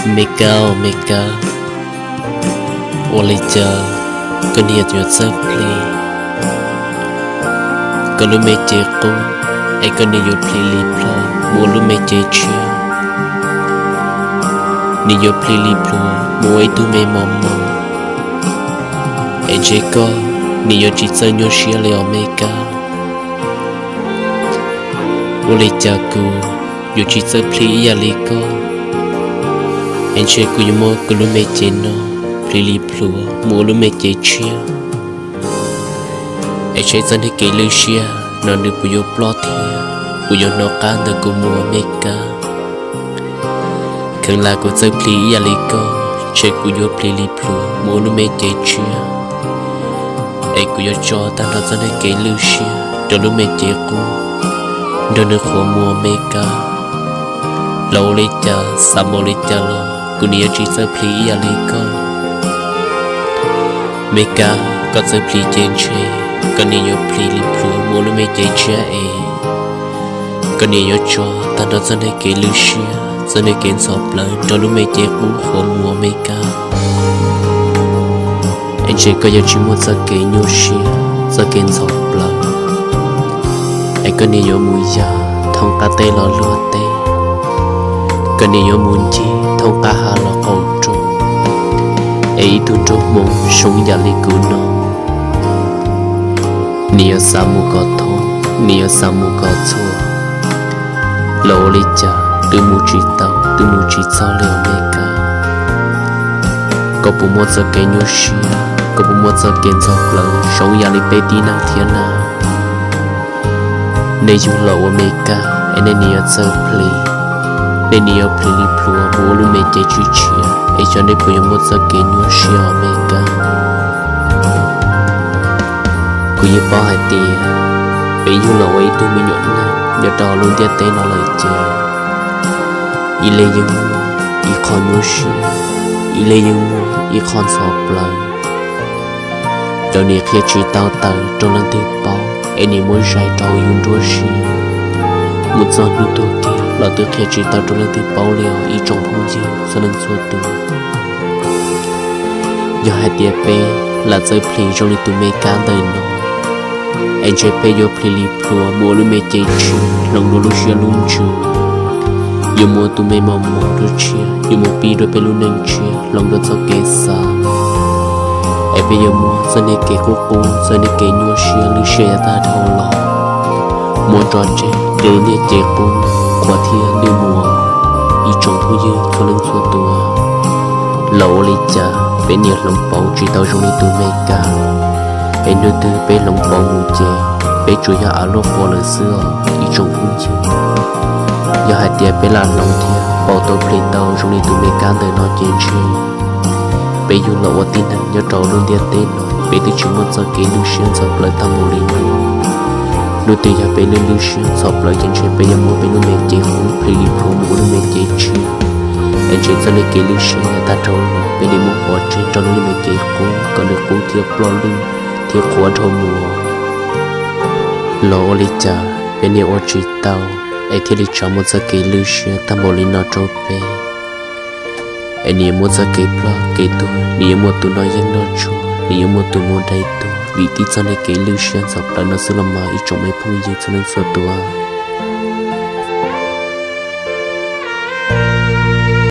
Me Kab, me Kab, ua li cas koj niam yuav txawj plhis koj lub me cev qub, es koj niam yuav plhis li plhuav mus ua lub me cev tshiab? Niam yuav plhis li plhuav mus ua ib tug me mos mos, es ntshe koj niam yuav tsis txawj nyuaj siab li os me Kab. Ua li cas kuv yuav tsis txawj plhis ib yam li koj, es ntshe kuv yuav muab kuv lub me cev no plhis li plhuav mus ua lub me cev tshiab, es saib txoj niag kev lwj siab no nws puas yuav ploj thiab puas yuav hnov qab ntawm kuv mus me Kab. Kheev lam kuv txawj plhis ib yam li koj, ntshe kuv yuav plhis li plhuav mus ua lub me cev tshiab, es kuv yuav tso tag nrho txoj niag kev lwj siab rau lub me cev qub, nrog nws qhuav mus me Kab. Los ua li cas xav npaum li cas los kuv niam yuav tsis txawj plhis ib yam li koj. Me Kab, koj txawj plhis ces ntshe koj niam yuav plhis li plhuav mus ua lub me cev tshiab es koj niam yuav tso tag nrho txoj niag kev lwj siab, txoj niag kev ntxhov plawv rau lub me cev qub qhuav mus me Kab. Es ntshe koj yuav tsis muaj txoj kev nyuaj siab, txoj kev ntxhov plawv, es koj niam yuav mus yam thooj qab teb los luag teb, koj niam yuav mus ncig thooj qab hav los qaum roob, es ib tug nraug Hmoob zoo yam li kuv no, niam yuav xav mus kom thoob, niam yuav xav mus kom txhua, los ua li cas twb mus tsis tau, twb mus tsis txog li os me Kab. Koj puas muaj txoj kev nyuaj siab, koj puas muaj txoj kev ntxhov plawv zoo yam li peb tib neeg thiab na? Nej yug los ua me Kab es nej niam yuav txawj plhis, nej niam yuav plhis li plhuav mus ua lub me cev tshiab tshiab, es xyov nej puas yuav muaj txoj kev nyuaj siab os me Kab. Kuv yeej paub hais tias peb yug los ua ib tug me nyuam neeg nyob rau lub ntiaj teb no lawm ces ib leeg yeej muaj ib qho nyuaj siab, ib leeg yeej muaj ib qho ntxhov plawv. Cov niam qhia tsis tau tawm rau leej twg paub, es niam muab zais rau hauv yus nruab siab, mus txog hnub tuag kiag los twb qhia tsis tau rau leej twg paub li os ib tsoom phooj ywg txhua leej txhua tus. Yog hais tias peb lam txawj plhis zoo li tus me Kab ntawm no, es ntshe peb yuav plhis li plhuav mus ua lub me cev tshiab hloov dua lub siab lub ntsws, yuav mus ua tus me mos mos dua tshiab, yuav mus pib dua peb lub neej tshiab hloov dua txoj kev xav, es peb yuav muab txoj niag kev qub qub, txoj niag kev nyuaj siab lwj siab yav tag dhau los muab tso tseg rau lub niag cev qub qhuav thiab lwj mus. Ib tsoom phooj ywg txhua leej txhua tus, los ua li cas peb niam hloov pauv tsis tau zoo li tus me Kab, es hnub twg peb hloov pauv mus ces peb tsuas yog av luaj qua lawm xwb os ib tsoom phooj ywg. Yog hais tias peb lam hloov thiab pauv tau plhis tau zoo li tus me Kab ntawm no ces ntshe peb yug los ua tib neeg nyob rau lub ntiaj teb no peb twb tsis muaj txoj kev lwj siab ntxhov plawv tag npaum li no. Hnub twg yog peb lwj lwj siab ntxhov plawv ces ntshe peb yuav muab peb lub me cev qub plhis li plhuav mus ua lub me cev tshiab, es ntshe txoj niag kev lwj siab yav tag dhau los peb li muab pov tseg nrog lub niag me cev qub kom nws qub thiab ploj lwj thiab qhuav dhau mus. Los ua li cas peb niam ua tsis tau es thiaj li tso muaj txoj kev lwj siab tag npaum li no rau peb, es nws yuav muaj txoj kev ploj kev tuag, nws yuav muaj tus noj yeeb noj tshuaj, nws yuav muaj tus mus dai tuag vim tib txoj niag kev lwj siab ntxhov plawv no xwb los mas ib tsoom me phooj ywg txhua leej txhua tus.